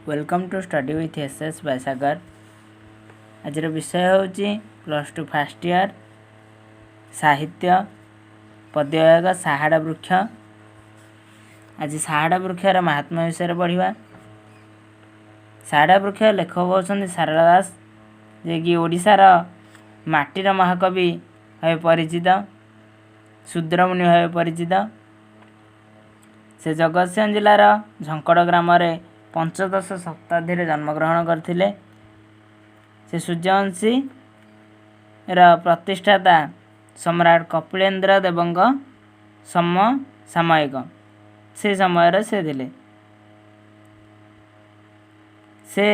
Welcome to Study with SS by Sagar. ଆଜିର ବିଷୟ ହେଉଛି ପ୍ଲସ୍ ଟୁ ଫାର୍ଷ୍ଟ ଇୟର୍ ସାହିତ୍ୟ, ପଦ୍ୟ ଏକ ସାହାଡ଼ ବୃକ୍ଷ। ଆଜି ସାହାଡ଼ ବୃକ୍ଷର ମାହାତ୍ମ୍ୟ ବିଷୟରେ ପଢ଼ିବା। ସାହାଡ଼ ବୃକ୍ଷ ଲେଖକ ହେଉଛନ୍ତି ସାରଳା ଦାସ, ଯିଏକି ଓଡ଼ିଶାର ମାଟିର ମହାକବି ଭାବେ ପରିଚିତ, ଶୂଦ୍ରମୁନି ଭାବେ ପରିଚିତ। ସେ ଜଗତସିଂହ ଜିଲ୍ଲାର ଝଙ୍କଡ଼ ଗ୍ରାମରେ ପଞ୍ଚଦଶ ଶତାବ୍ଦୀରେ ଜନ୍ମଗ୍ରହଣ କରିଥିଲେ। ସେ ସୂର୍ଯ୍ୟବଂଶୀର ପ୍ରତିଷ୍ଠାତା ସମ୍ରାଟ କପିଳେନ୍ଦ୍ର ଦେବଙ୍କ ସମସାମୟିକ। ସେ ସମୟରେ ସେ ଥିଲେ। ସେ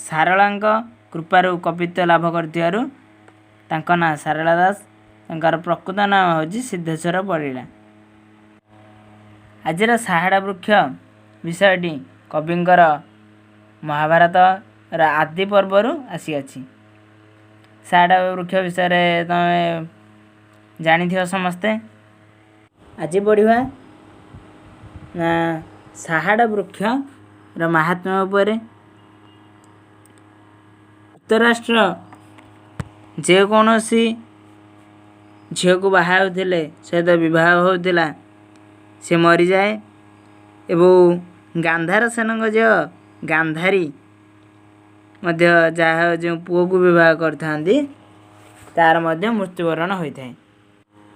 ସାରଳାଙ୍କ କୃପାରୁ କବିତ୍ୱ ଲାଭ କରିଥିବାରୁ ତାଙ୍କ ନାଁ ସାରଳା ଦାସ। ତାଙ୍କର ପ୍ରକୃତ ନାମ ହେଉଛି ସିଦ୍ଧେଶ୍ୱର ପରିଡ଼ା। ଆଜିର ସାହାଡ଼ା ବୃକ୍ଷ ବିଷୟଟି କବିଙ୍କର ମହାଭାରତର ଆଦି ପର୍ବରୁ ଆସିଅଛି। ସାହାଡ଼ା ବୃକ୍ଷ ବିଷୟରେ ତମେ ଜାଣିଥିବ ସମସ୍ତେ। ଆଜି ପଢ଼ିବା ନା ସାହାଡ଼ା ବୃକ୍ଷର ମାହାତ୍ମ୍ୟ ଉପରେ। ଧୃତରାଷ୍ଟ୍ର ଯେକୌଣସି ଝିଅକୁ ବାହା ହେଉଥିଲେ, ସହିତ ବିବାହ ହେଉଥିଲା, ସେ ମରିଯାଏ ଏବଂ ଗାନ୍ଧାର ସେନଙ୍କ ଝିଅ ଗାନ୍ଧାରୀ ମଧ୍ୟ ଯାହା ଯେଉଁ ପୁଅକୁ ବିବାହ କରିଥାନ୍ତି, ତାର ମଧ୍ୟ ମୃତ୍ୟୁବରଣ ହୋଇଥାଏ।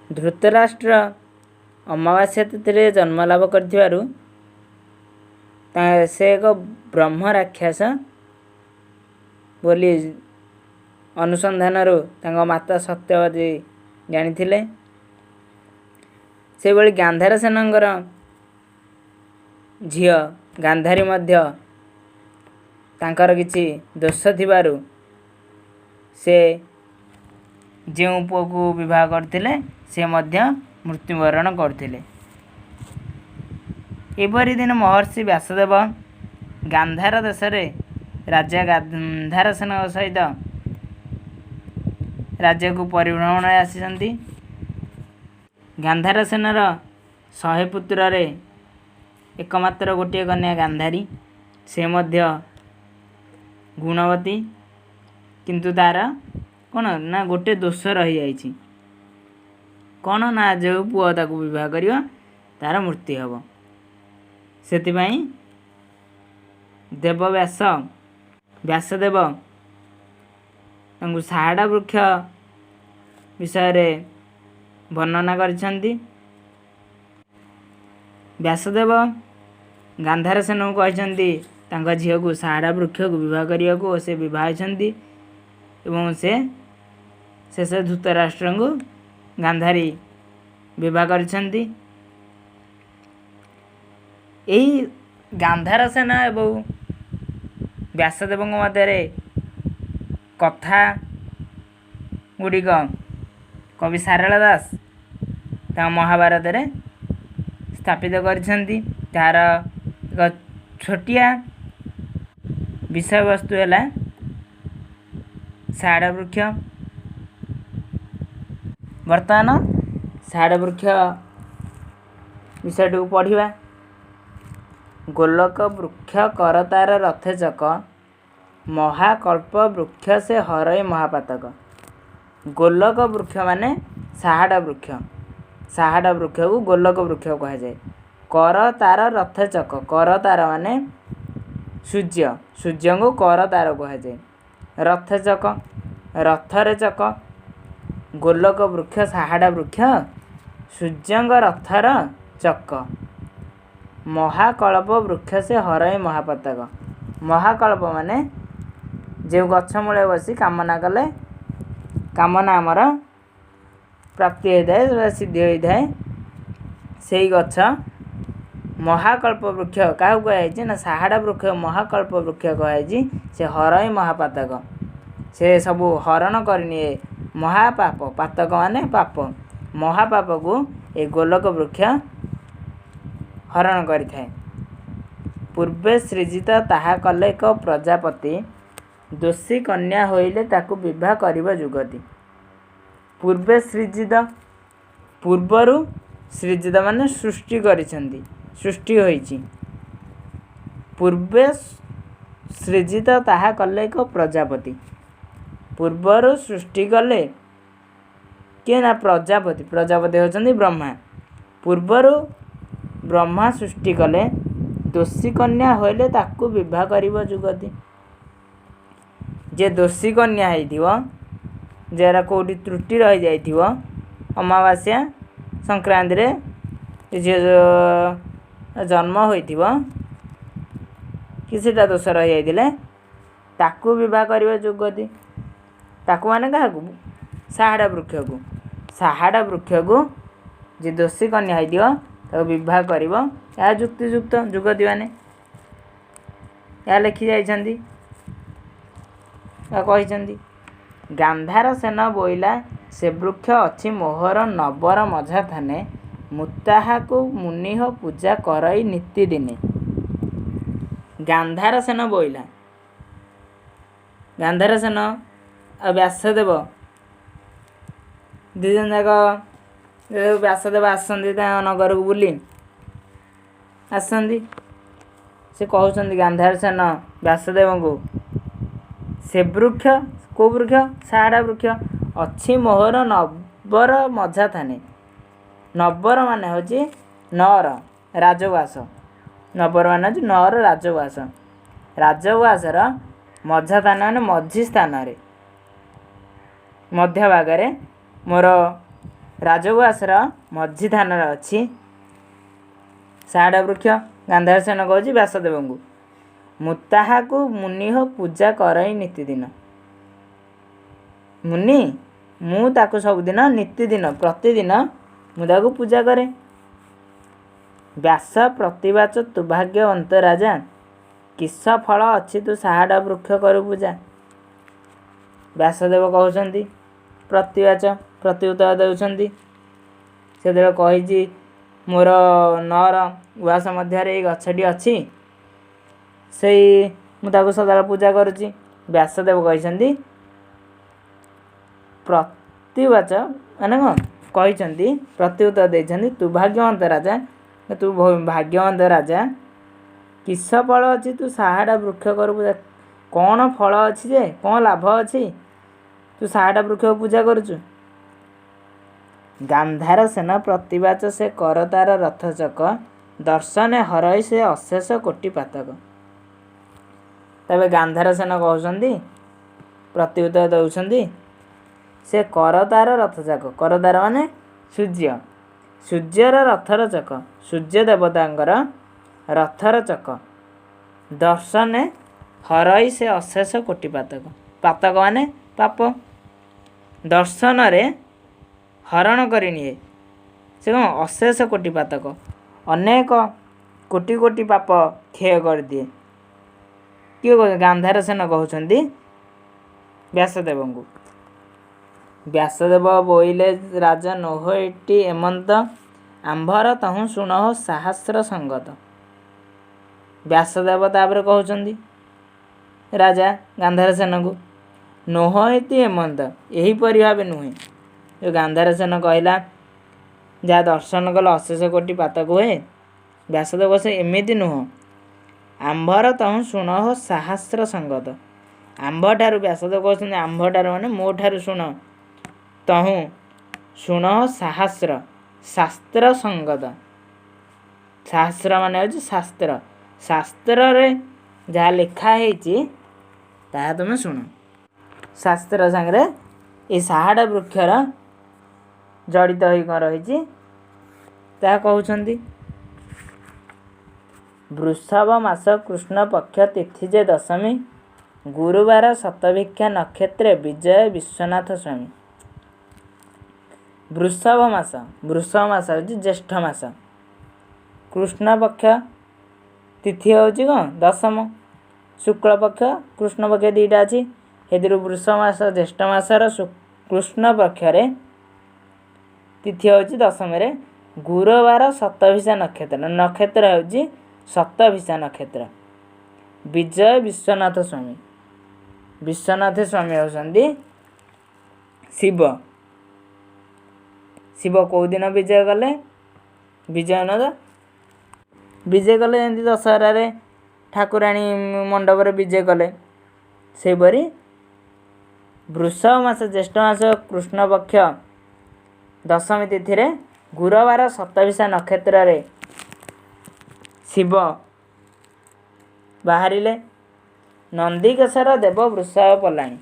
ଧୃତରାଷ୍ଟ୍ର ଅମାବାସ୍ୟା ତିଥିରେ ଜନ୍ମ ଲାଭ କରିଥିବାରୁ ସେ ଏକ ବ୍ରହ୍ମ ରାକ୍ଷସ ବୋଲି ଅନୁସନ୍ଧାନରୁ ତାଙ୍କ ମାତା ସତ୍ୟବତୀ ଜାଣିଥିଲେ। ସେହିଭଳି ଗାନ୍ଧାର ସେନଙ୍କର ଝିଅ ଗାନ୍ଧାରୀ ମଧ୍ୟ ତାଙ୍କର କିଛି ଦୋଷ ଥିବାରୁ ସେ ଯେଉଁ ପୁଅକୁ ବିବାହ କରିଥିଲେ, ସେ ମଧ୍ୟ ମୃତ୍ୟୁବରଣ କରୁଥିଲେ। ଏପରି ଦିନ ମହର୍ଷି ବ୍ୟାସଦେବ ଗାନ୍ଧାର ଦେଶରେ ରାଜା ଗାନ୍ଧାର ସେନଙ୍କ ସହିତ ରାଜ୍ୟକୁ ପରିଭ୍ରମଣରେ ଆସିଛନ୍ତି। ଗାନ୍ଧାର ସେନର 100 ପୁତ୍ରରେ ଏକମାତ୍ର ଗୋଟିଏ କନ୍ୟା ଗାନ୍ଧାରୀ। ସେ ମଧ୍ୟ ଗୁଣବତୀ, କିନ୍ତୁ ତାର କ'ଣ ନା ଗୋଟେ ଦୋଷ ରହିଯାଇଛି। କ'ଣ ନା ଯେଉଁ ପୁଅ ତାକୁ ବିବାହ କରିବ, ତାର ମୃତ୍ୟୁ ହେବ। ସେଥିପାଇଁ ଦେବ ବ୍ୟାସ, ବ୍ୟାସଦେବ ତାଙ୍କୁ ସାହାଡ଼ା ବୃକ୍ଷ ବିଷୟରେ ବର୍ଣ୍ଣନା କରିଛନ୍ତି। ବ୍ୟାସଦେବ ଗାନ୍ଧାର ସେନକୁ କହିଛନ୍ତି ତାଙ୍କ ଝିଅକୁ ସାହାଡ଼ା ବୃକ୍ଷକୁ ବିବାହ କରିବାକୁ ଓ ସେ ବିବାହ ହୋଇଛନ୍ତି ଏବଂ ସେ ଶେଷ ଧୃତରାଷ୍ଟ୍ରଙ୍କୁ ଗାନ୍ଧାରୀ ବିବାହ କରିଛନ୍ତି। ଏହି ଗାନ୍ଧାର ସେନ ଏବଂ ବ୍ୟାସଦେବଙ୍କ ମଧ୍ୟରେ କଥା ଗୁଡ଼ିକ କବି ସାରଳା ଦାସ ତାଙ୍କ ମହାଭାରତରେ ସ୍ଥାପିତ କରିଛନ୍ତି। ତାର ଏକ ଛୋଟିଆ ବିଷୟବସ୍ତୁ ହେଲା ସାହାଡ଼ ବୃକ୍ଷ। ବର୍ତ୍ତମାନ ସାହାଡ଼ ବୃକ୍ଷ ବିଷୟଟିକୁ ପଢ଼ିବା। ଗୋଲକ ବୃକ୍ଷ କରତାର ରଥେ ଚକ, ମହାକଳ୍ପ ବୃକ୍ଷ ସେ ହରଇ ମହାପାତକ। ଗୋଲକ ବୃକ୍ଷ ମାନେ ସାହାଡ଼ ବୃକ୍ଷ। ସାହାଡ଼ ବୃକ୍ଷକୁ ଗୋଲକ ବୃକ୍ଷ କୁହାଯାଏ। କର ତାର ରଥ ଚକ। କର ତାର ମାନେ ସୂର୍ଯ୍ୟ। ସୂର୍ଯ୍ୟଙ୍କୁ କର ତାର କୁହାଯାଏ। ରଥ ଚକ, ରଥରେ ଚକ। ଗୋଲକ ବୃକ୍ଷ, ସାହାଡ଼ା ବୃକ୍ଷ ସୂର୍ଯ୍ୟଙ୍କ ରଥର ଚକ। ମହାକଳ୍ପ ବୃକ୍ଷ ସେ ହରଇ ମହାପାତକ। ମହାକଳ୍ପ ମାନେ ଯେଉଁ ଗଛ ମୂଳେ ବସି କାମନା କଲେ କାମନା ଆମର ପ୍ରାପ୍ତି ହୋଇଥାଏ ବା ସିଦ୍ଧି ହୋଇଥାଏ, ସେଇ ଗଛ ମହାକଳ୍ପ ବୃକ୍ଷ କାହାକୁ କୁହାଯାଇଛି ନା ସାହାଡ଼ା ବୃକ୍ଷ ମହାକଳ୍ପ ବୃକ୍ଷ କୁହାଯାଇଛି। ସେ ହରଇ ମହାପାତକ, ସେ ସବୁ ହରଣ କରିନିଏ ମହାପାପ। ପାତକ ମାନେ ପାପ। ମହାପାପକୁ ଏ ଗୋଲକ ବୃକ୍ଷ ହରଣ କରିଥାଏ। ପୂର୍ବେ ସୃଜିତ ତାହା କଲେ ଏକ ପ୍ରଜାପତି, ଦୋଷୀ କନ୍ୟା ହୋଇଲେ ତାକୁ ବିବାହ କରିବ ଯୁଗତି। ପୂର୍ବେ ସୃଜିତ, ପୂର୍ବରୁ ସୃଜିତ ମାନେ ସୃଷ୍ଟି କରିଛନ୍ତି, ସୃଷ୍ଟି ହୋଇଛି। ପୂର୍ବେ ସୃଜିତ ତାହା କଲେ ଏକ ପ୍ରଜାପତି। ପୂର୍ବରୁ ସୃଷ୍ଟି କଲେ କିଏ ନା ପ୍ରଜାପତି। ପ୍ରଜାପତି ହେଉଛନ୍ତି ବ୍ରହ୍ମା। ପୂର୍ବରୁ ବ୍ରହ୍ମା ସୃଷ୍ଟି କଲେ, ଦୋଷୀ କନ୍ୟା ହୋଇଲେ ତାକୁ ବିବାହ କରିବ ଯୁଗତି। ଯିଏ ଦୋଷୀ କନ୍ୟା ହେଇଥିବ, ଯାହାର କେଉଁଠି ତ୍ରୁଟି ରହିଯାଇଥିବ, ଅମାବାସ୍ୟା ସଂକ୍ରାନ୍ତିରେ ଝିଅ ଜନ୍ମ ହୋଇଥିବ, କିଛିଟା ଦୋଷ ରହିଯାଇଥିଲେ ତାକୁ ବିବାହ କରିବ ଯୁଗତି। ତାକୁ ମାନେ କାହାକୁ? ସାହାଡ଼ା ବୃକ୍ଷକୁ। ସାହାଡ଼ା ବୃକ୍ଷକୁ ଯିଏ ଦୋଷୀ କନ୍ୟା ହେଇଥିବ ତାକୁ ବିବାହ କରିବ, ଏହା ଯୁକ୍ତିଯୁକ୍ତ। ଯୁଗତି ମାନେ ଏହା ଲେଖି ଯାଇଛନ୍ତି ବା କହିଛନ୍ତି। ଗାନ୍ଧାର ସେନ ବୋଇଲା, ସେ ବୃକ୍ଷ ଅଛି ମୋହର ନବର ମଝା ଥାନେ, ମୁଁ ତାହାକୁ ମୁନିହୋ ପୂଜା କରଇ ନିତିଦିନେ। ଗାନ୍ଧାର ସେନ ବୋଇଲା, ଗାନ୍ଧାର ସେନ ଆଉ ବ୍ୟାସଦେବ ଦୁଇ ଜଣ ଯାକ। ବ୍ୟାସଦେବ ଆସନ୍ତି ତାଙ୍କ ନଗରକୁ ବୁଲି ଆସନ୍ତି, ସେ କହୁଛନ୍ତି ଗାନ୍ଧାର ସେନ ବ୍ୟାସଦେବଙ୍କୁ, ସେ ବୃକ୍ଷ, କେଉଁ ବୃକ୍ଷ? ସାହାଡ଼ା ବୃକ୍ଷ ଅଛି ମୋହର ନବର ମଝା ଥାନେ। ନବର ମାନେ ହେଉଛି ନଅର ରାଜଉଆସ। ନବର ମାନେ ହେଉଛି ନଅର ରାଜଉଆସ। ରାଜଉଆସର ମଝା ସ୍ଥାନ ମାନେ ମଝି ସ୍ଥାନରେ, ମଧ୍ୟ ଭାଗରେ, ମୋର ରାଜଉଆସର ମଝି ଥାନରେ ଅଛି ସାହାଡ଼ା ବୃକ୍ଷ। ଗାନ୍ଧାର ସେନ କହୁଛି ବ୍ୟାସଦେବଙ୍କୁ, ମୁଁ ତାହାକୁ ମୁନିହୋ ପୂଜା କରଇ ନିତିଦିନ। ମୁନି, ମୁଁ ତାକୁ ସବୁଦିନ, ନିତିଦିନ, ପ୍ରତିଦିନ ମୁଁ ତାକୁ ପୂଜା କରେ। ବ୍ୟାସ ପ୍ରତିବାଚ, ତୁ ଭାଗ୍ୟବନ୍ତ ରାଜା, କିସ ଫଳ ଅଛି ତୁ ସାହାଡ଼ା ବୃକ୍ଷ କରୁ ପୂଜା? ବ୍ୟାସଦେବ କହୁଛନ୍ତି, ପ୍ରତିବାଚ, ପ୍ରତିଉତ୍ତର ଦେଉଛନ୍ତି, ସେତେବେଳେ କହିଛି ମୋର ନଅର ଉଆସ ମଧ୍ୟରେ ଏଇ ଗଛଟି ଅଛି, ସେଇ ମୁଁ ତାକୁ ସଦାବେଳେ ପୂଜା କରୁଛି। ବ୍ୟାସଦେବ କହିଛନ୍ତି, ପ୍ରତିବାଚ ମାନେ କ'ଣ କହିଛନ୍ତି? ପ୍ରତିଉତ୍ତର ଦେଇଛନ୍ତି, ତୁ ଭାଗ୍ୟବନ୍ତ ରାଜା, ତୁ ଭାଗ୍ୟବନ୍ତ ରାଜା, କିସ ଫଳ ଅଛି ତୁ ସାହାଡ଼ା ବୃକ୍ଷ କରୁ ପୂଜା? କ'ଣ ଫଳ ଅଛି ଯେ, କ'ଣ ଲାଭ ଅଛି ତୁ ସାହାଡ଼ା ବୃକ୍ଷକୁ ପୂଜା କରୁଛୁ? ଗାନ୍ଧାର ସେନ ପ୍ରତିବାଚ, ସେ କରତାର ରଥଚକ ଦର୍ଶନେ ହରଇ ସେ ଅଶେଷ କୋଟି ପାତକ। ତେବେ ଗାନ୍ଧାର ସେନ କହୁଛନ୍ତି, ପ୍ରତିଉତ୍ତର ଦେଉଛନ୍ତି, ସେ କରତାର ରଥଚକ, କରତାର ମାନେ ସୂର୍ଯ୍ୟ, ସୂର୍ଯ୍ୟର ରଥର ଚକ, ସୂର୍ଯ୍ୟ ଦେବତାଙ୍କର ରଥର ଚକ ଦର୍ଶନେ ହରଇ ସେ ଅଶେଷ କୋଟି ପାତକ। ପାତକ ମାନେ ପାପ। ଦର୍ଶନରେ ହରଣ କରିନିଏ ସେ କ'ଣ? ଅଶେଷ କୋଟି ପାତକ, ଅନେକ କୋଟି କୋଟି ପାପ କ୍ଷୟ କରିଦିଏ। କିଏ କହୁଛନ୍ତି? ଗାନ୍ଧାର ସେନ କହୁଛନ୍ତି ବ୍ୟାସଦେବଙ୍କୁ। ବ୍ୟାସଦେବ ବୋଇଲେ, ରାଜା ନୋହ ଏଟି ଏମନ୍ତ, ଆମ୍ଭର ତହୁଁ ଶୁଣହ ସାହସ୍ର ସଙ୍ଗତ। ବ୍ୟାସଦେବ ତାପରେ କହୁଛନ୍ତି ରାଜା ଗାନ୍ଧାର ସେନକୁ, ନୋହ ଏତି ଏମନ୍ତ, ଏହିପରି ଭାବେ ନୁହେଁ। ଯେଉଁ ଗାନ୍ଧାର ସେନ କହିଲା ଯାହା ଦର୍ଶନ କଲେ ଅଶେଷ କୋଟି ପାତକ ହୁଏ, ବ୍ୟାସଦେବ ସେ ଏମିତି ନୁହଁ। ଆମ୍ଭର ତହୁଁ ଶୁଣହ ସାହସ୍ର ସଙ୍ଗତ, ଆମ୍ଭଠାରୁ, ବ୍ୟାସଦେବ କହୁଛନ୍ତି ଆମ୍ଭଠାରୁ ମାନେ ମୋ ଠାରୁ ଶୁଣ, ତହୁଁ ଶୁଣ ସାହସ୍ର, ଶାସ୍ତ୍ର ସଙ୍ଗତ। ଶାସ୍ତ୍ର ମାନେ ହେଉଛି ଶାସ୍ତ୍ର। ଶାସ୍ତ୍ରରେ ଯାହା ଲେଖା ହେଇଛି ତାହା ତୁମେ ଶୁଣ। ଶାସ୍ତ୍ର ସାଙ୍ଗରେ ଏଇ ସାହାଡ଼ା ବୃକ୍ଷର ଜଡ଼ିତ ହୋଇ କ'ଣ ରହିଛି ତାହା କହୁଛନ୍ତି। ବୃଷଭ ମାସ କୃଷ୍ଣ ପକ୍ଷ ତିଥି ଯେ ଦଶମୀ, ଗୁରୁବାର ଶତଭିକ୍ଷା ନକ୍ଷତ୍ରେ ବିଜୟ ବିଶ୍ୱନାଥ ସ୍ୱାମୀ। ବୃଷଭ ମାସ, ବୃଷଭ ମାସ ହେଉଛି ଜ୍ୟେଷ୍ଠ ମାସ। କୃଷ୍ଣ ପକ୍ଷ ତିଥି ହେଉଛି କ'ଣ? ଦଶମ। ଶୁକ୍ଳ ପକ୍ଷ କୃଷ୍ଣ ପକ୍ଷ ଦୁଇଟା ଅଛି, ସେଥିରୁ ବୃଷଭ ମାସ ଜ୍ୟେଷ୍ଠ ମାସର କୃଷ୍ଣ ପକ୍ଷରେ ତିଥି ହେଉଛି ଦଶମରେ, ଗୁରୁବାର ଶତଭିଷା ନକ୍ଷତ୍ର, ନକ୍ଷତ୍ର ହେଉଛି ଶତଭିଷା ନକ୍ଷତ୍ର, ବିଜୟ ବିଶ୍ୱନାଥ ସ୍ୱାମୀ। ବିଶ୍ୱନାଥ ସ୍ୱାମୀ ହେଉଛନ୍ତି ଶିବ। ଶିବ କେଉଁଦିନ ବିଜୟ କଲେ? ବିଜୟ ନଦ ବିଜୟ କଲେ, ଯେମିତି ଦଶହରାରେ ଠାକୁରାଣୀ ମଣ୍ଡପରେ ବିଜେ କଲେ, ସେହିପରି ବୃଷଭ ମାସ ଜ୍ୟେଷ୍ଠ ମାସ କୃଷ୍ଣପକ୍ଷ ଦଶମୀ ତିଥିରେ ଗୁରୁବାର ଶତଭିଷା ନକ୍ଷତ୍ରରେ ଶିବ ବାହାରିଲେ। ନନ୍ଦିକେଶ୍ୱର ଦେବ ବୃଷଭ ପଲାଣି,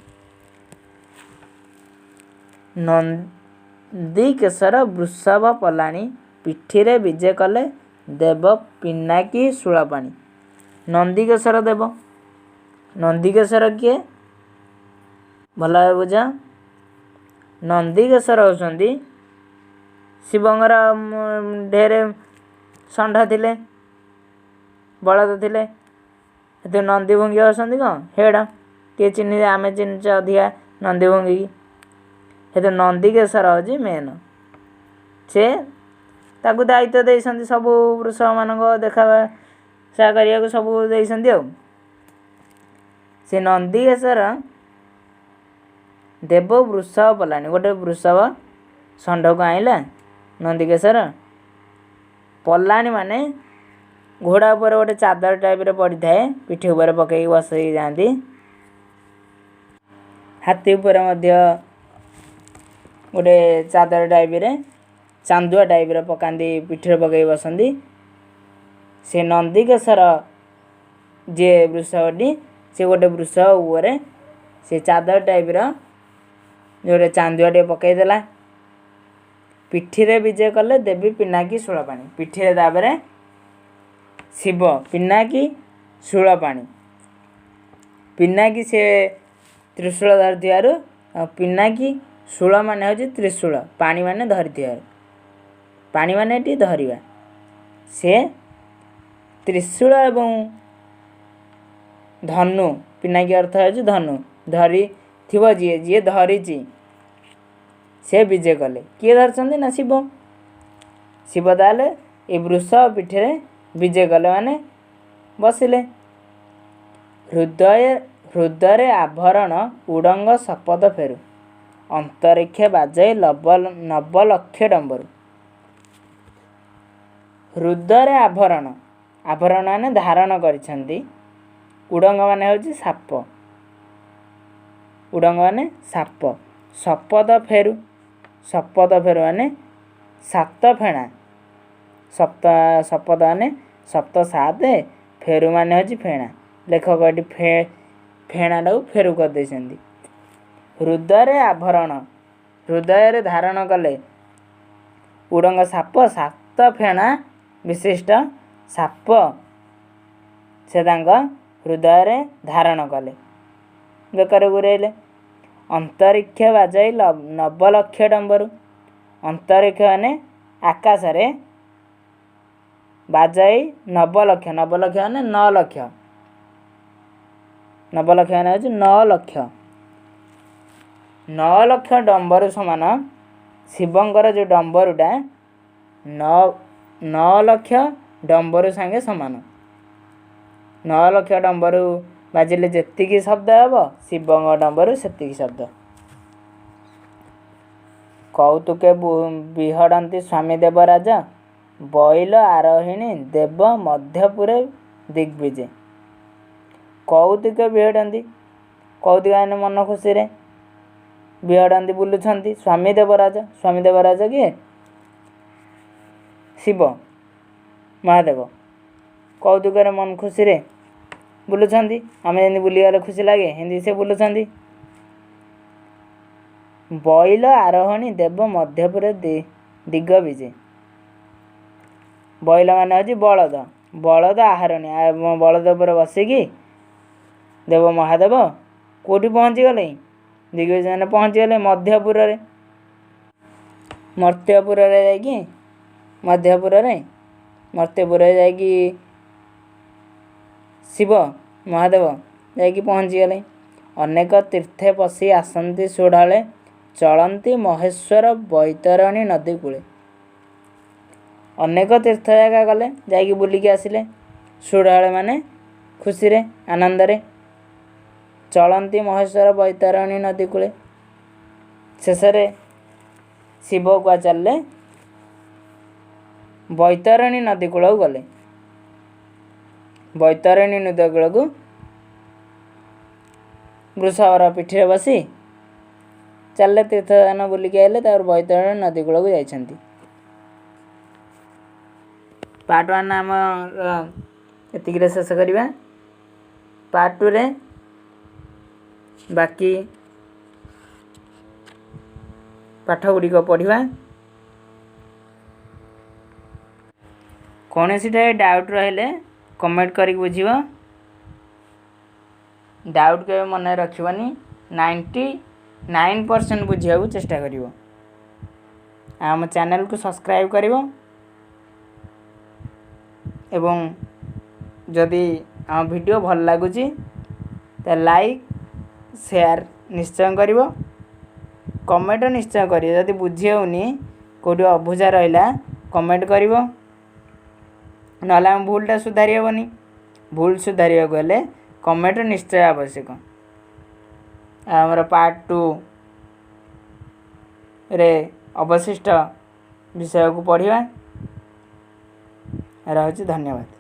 ନନ୍ଦିକେଶ୍ୱର ବୃଷଭ ପଲାଣି ପିଠିରେ ବିଜେ କଲେ ଦେବ ପିନାକୀ ଶୂଳପାଣି। ନନ୍ଦିକେଶ୍ୱର ଦେବ, ନନ୍ଦିକେଶ୍ୱର କିଏ ଭଲ ଭାବେ ବୁଝ। ନନ୍ଦିକେଶ୍ୱର ହେଉଛନ୍ତି ଶିବଙ୍କର ଢେରେ ଷଣ୍ଢ ଥିଲେ, ବଳଦ ଥିଲେ, ସେଥିରୁ ନନ୍ଦିଭୁଙ୍ଗି ହେଉଛନ୍ତି କ'ଣ ହେଡ଼ ଟିକେ ଚିହ୍ନି, ଆମେ ଚିହ୍ନିଛେ ଅଧିକା ନନ୍ଦିଭୁଙ୍ଗିକି। ସେଥିରୁ ନନ୍ଦିକେଶ୍ୱର ହେଉଛି ମେନ୍, ସେ ତାକୁ ଦାୟିତ୍ୱ ଦେଇଛନ୍ତି ସବୁ ବୃଷଭମାନଙ୍କ ଦେଖା କରିବାକୁ ସବୁ ଦେଇଛନ୍ତି। ଆଉ ସେ ନନ୍ଦିକେଶ୍ୱର ଦେବ ବୃଷଭ ପଲାଣି, ଗୋଟେ ବୃଷଭ ଷଣ୍ଢକୁ ଆଣିଲା ନନ୍ଦିକେଶ୍ୱର। ପଲାଣି ମାନେ ଘୋଡ଼ା ଉପରେ ଗୋଟେ ଚାଦର ଟାଇପ୍ର ପଡ଼ିଥାଏ, ପିଠି ଉପରେ ପକେଇକି ବସେଇକି ଯାଆନ୍ତି। ହାତୀ ଉପରେ ମଧ୍ୟ ଗୋଟେ ଚାଦର ଟାଇପ୍ରେ, ଚାନ୍ଦୁଆ ଟାଇପ୍ର ପକାନ୍ତି, ପିଠିରେ ପକେଇକି ବସନ୍ତି। ସେ ନନ୍ଦିକେଶ୍ୱର ଯିଏ ବୃଷଭଟି, ସେ ଗୋଟେ ବୃଷଭ ଉପରେ ସେ ଚାଦର ଟାଇପ୍ର ଗୋଟେ ଚାନ୍ଦୁଆ ଟିକେ ପକେଇଦେଲା। ପିଠିରେ ବିଜେ କଲେ ଦେବୀ ପିନାକୀ ଶୂଳପାଣି। ପିଠିରେ ତାପରେ ଶିବ ପିନାକୀ ଶୂଳପାଣି, ପିନାକୀ ସେ ତ୍ରିଶୂଳ ଧରିଥିବାରୁ, ପିନାକୀ ଶୂଳ ମାନେ ହେଉଛି ତ୍ରିଶୂଳ, ପାଣି ମାନେ ଧରିଥିବାରୁ, ପାଣି ମାନେ ଏଠି ଧରିବା। ସେ ତ୍ରିଶୂଳ ଏବଂ ଧନୁ, ପିନାକୀ ଅର୍ଥ ହେଉଛି ଧନୁ, ଧରିଥିବ ଯିଏ, ଯିଏ ଧରିଛି ସେ ବିଜେ କଲେ। କିଏ ଧରିଛନ୍ତି ନା ଶିବ। ଶିବ ତାହେଲେ ଏ ବୃଷଭ ପିଠିରେ ବିଜେ କଲେ ମାନେ ବସିଲେ। ହୃଦୟରେ ଆଭରଣ ଉଡ଼ଙ୍ଗ ଶପଥ ଫେରୁ, ଅନ୍ତରୀକ୍ଷ ବାଜଇ ନବଲକ୍ଷ ଡମ୍ବରୁ। ହୃଦୟରେ ଆଭରଣ, ଆଭରଣ ମାନେ ଧାରଣ କରିଛନ୍ତି, ଉଡ଼ଙ୍ଗ ମାନେ ହେଉଛି ସାପ, ଉଡ଼ଙ୍ଗ ମାନେ ସାପ। ଶପଥ ଫେରୁ, ଶପଥ ଫେରୁ ମାନେ ସାତ ଫେଣା, ସପ୍ତ, ଶପଥ ମାନେ ସପ୍ତ ସାତ, ଫେରୁ ମାନେ ହେଉଛି ଫେଣା। ଲେଖକ ଏଠି ଫେଣାଟାକୁ ଫେରୁ କରିଦେଇଛନ୍ତି। ହୃଦୟରେ ଆଭରଣ, ହୃଦୟରେ ଧାରଣ କଲେ ଉଡ଼ଙ୍ଗ ସାପ, ସାତ ଫେଣା ବିଶିଷ୍ଟ ସାପ ସେ ତାଙ୍କ ହୃଦୟରେ ଧାରଣ କଲେ, ବେକରେ ଗୁରେଇଲେ। ଅନ୍ତରୀକ୍ଷ ବାଜଇ ନବଲକ୍ଷ ଡମ୍ବରୁ, ଅନ୍ତରୀକ୍ଷ ମାନେ ଆକାଶରେ, ବାଜଇ ନବଲକ୍ଷ, ନବଲକ୍ଷ ମାନେ 9 ଲକ୍ଷ, ନବଲକ୍ଷ ମାନେ ହେଉଛି 9 ଲକ୍ଷ, 9 ଲକ୍ଷ ଡମ୍ବରୁ ସମାନ। ଶିବଙ୍କର ଯେଉଁ ଡମ୍ବରୁଟା 9 ଲକ୍ଷ ଡମ୍ବରୁ ସାଙ୍ଗେ ସମାନ। 9 ଲକ୍ଷ ଡମ୍ବରୁ ବାଜିଲେ ଯେତିକି ଶବ୍ଦ ହେବ, ଶିବଙ୍କ ଡମ୍ବରୁ ସେତିକି ଶବ୍ଦ। କୌତୁକେ ବିହଡ଼ନ୍ତି ସ୍ୱାମୀ ଦେବରାଜ, ବଇଲ ଆରୋହିଣୀ ଦେବ ମଧ୍ୟପୁରେ ଦିଗ୍ବିଜେ। କୌତୁକେ ବିହଡ଼ନ୍ତି, କୌତୁକ ମାନେ ମନ ଖୁସିରେ, ବିହଡ଼ନ୍ତି ବୁଲୁଛନ୍ତି, ସ୍ୱାମୀ ଦେବରାଜ, ସ୍ୱାମୀ ଦେବରାଜ କିଏ? ଶିବ ମହାଦେବ। କୌତୁକରେ ମନ ଖୁସିରେ ବୁଲୁଛନ୍ତି, ଆମେ ଯେମିତି ବୁଲିଗଲେ ଖୁସି ଲାଗେ ସେମିତି ସେ ବୁଲୁଛନ୍ତି। ବଇଲ ଆରୋହଣୀ ଦେବ ମଧ୍ୟପୁରେ ଦିଗ ବିଜେ। ବଇଲ ମାନେ ହେଉଛି ବଳଦ, ବଳଦ ଆହରଣୀ, ବଳଦ ଉପରେ ବସିକି ଦେବ ମହାଦେବ କେଉଁଠି ପହଞ୍ଚିଗଲେ? ଦିଗ୍ବିଜୟ ମାନେ ପହଞ୍ଚିଗଲେ ମଧ୍ୟପୁରରେ, ମର୍ତ୍ତ୍ୟପୁରରେ ଯାଇକି, ମଧ୍ୟପୁରରେ, ମର୍ତ୍ତ୍ୟପୁରରେ ଯାଇକି ଶିବ ମହାଦେବ ଯାଇକି ପହଞ୍ଚିଗଲେ। ଅନେକ ତୀର୍ଥେ ପଶି ଆସନ୍ତି ସୁଢ଼ଳେ, ଚଳନ୍ତି ମହେଶ୍ୱର ବୈତରଣୀ ନଦୀ କୂଳେ। ଅନେକ ତୀର୍ଥ ଜାଗା ଗଲେ, ଯାଇକି ବୁଲିକି ଆସିଲେ। ସୁଢ଼ଳେ ମାନେ ଖୁସିରେ ଆନନ୍ଦରେ, ଚଳନ୍ତି ମହେଶ୍ୱର ବୈତରଣୀ ନଦୀ କୂଳେ। ଶେଷରେ ଶିବ କୁଆ ଚାଲିଲେ ବୈତରଣୀ ନଦୀ କୂଳକୁ ଗଲେ। ବୈତରଣୀ ନଦୀ କୂଳକୁ ବୃଷଭର ପିଠିରେ ବସି ଚାଲିଲେ, ତୀର୍ଥସ୍ଥାନ ବୁଲିକି ଆଇଲେ। ତାପରେ ବୈତରଣୀ ନଦୀ କୂଳକୁ ଯାଇଛନ୍ତି। ପାର୍ଟ 1 ଆମର ଏତିକିରେ ଶେଷ କରିବା। ପାର୍ଟ 2ରେ ବାକି ପାଠ ଗୁଡ଼ିକ ପଢ଼ିବା। କୌଣସିଟାରେ ଡାଉଟ୍ ରହିଲେ କମେଣ୍ଟ କରିକି ବୁଝିବ। ଡାଉଟ୍ କେବେ ମନରେ ରଖିବନି, 99% ବୁଝିବାକୁ ଚେଷ୍ଟା କରିବ। ଆଉ ଆମ ଚ୍ୟାନେଲକୁ ସବସ୍କ୍ରାଇବ୍ କରିବ ଏବଂ ଯଦି ଆମ ଭିଡ଼ିଓ ଭଲ ଲାଗୁଛି ତାହେଲେ ଲାଇକ୍ ସେୟାର ନିଶ୍ଚୟ କରିବ, କମେଣ୍ଟ ନିଶ୍ଚୟ କରିବ। ଯଦି ବୁଝି ହେଉନି, କେଉଁଠି ଅବୁଝା ରହିଲା, କମେଣ୍ଟ କରିବ, ନହେଲେ ଆମ ଭୁଲଟା ସୁଧାରି ହେବନି। ଭୁଲ ସୁଧାରିବାକୁ ହେଲେ କମେଣ୍ଟ ନିଶ୍ଚୟ ଆବଶ୍ୟକ। ଆଉ ଆମର ପାର୍ଟ 2ରେ ଅବଶିଷ୍ଟ ବିଷୟକୁ ପଢ଼ିବା। ରହୁଛି, ଧନ୍ୟବାଦ।